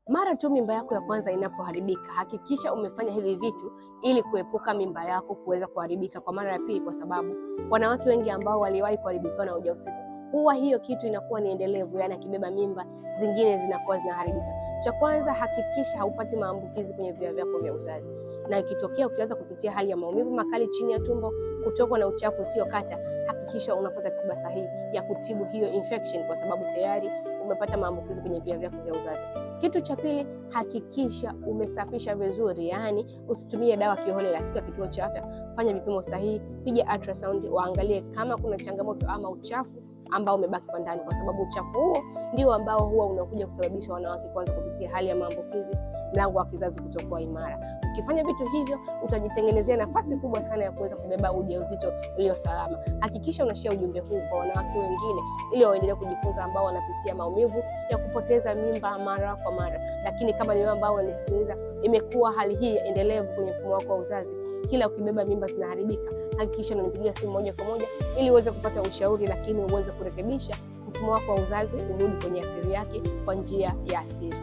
Mara tu mimba yako ya kwanza inapoharibika, hakikisha umefanya hivi vitu ili kuepuka mimba yako kuweza kuharibika kwa mara ya pili, kwa sababu wanawake wengi ambao waliwahi kuharibikiwa na ujauzito huwa hiyo kitu inakuwa ni endelevu, yani akibeba mimba zingine zinakuwa zinaharibika. Cha kwanza, hakikisha haupati maambukizi kwenye via vyako vya uzazi, na ikitokea ukianza kupitia hali ya maumivu makali chini ya tumbo, kutokwa na uchafu usiokata, hakikisha unapata tiba sahihi ya kutibu hiyo infection, kwa sababu tayari umepata maambukizi kwenye via vyako vya uzazi. Kitu cha pili, hakikisha umesafisha vizuri, yaani usitumie dawa kiholela. Fika kituo cha afya, fanya vipimo sahihi, piga ultrasound, waangalie kama kuna changamoto ama uchafu ambao umebaki kwa ndani, kwa sababu uchafu huo ndio ambao huwa unakuja kusababisha wanawake kuanza kupitia hali ya maambukizi, mlango wa kizazi kutokuwa imara. Ukifanya vitu hivyo, utajitengenezea nafasi kubwa sana ya kuweza kubeba ujauzito ulio salama. Hakikisha unashare ujumbe huu kwa wanawake wengine, ili waendelee kujifunza, ambao wanapitia maumivu ya kupoteza mimba mara kwa mara. Lakini kama ni wewe ambao unanisikiliza, imekuwa hali hii endelevu kwenye mfumo wako wa uzazi, kila ukibeba mimba zinaharibika, hakikisha unanipigia simu moja kwa moja ili uweze kupata ushauri, lakini uweze kurekebisha mfumo wako wa uzazi urudi kwenye asili yake kwa njia ya asili.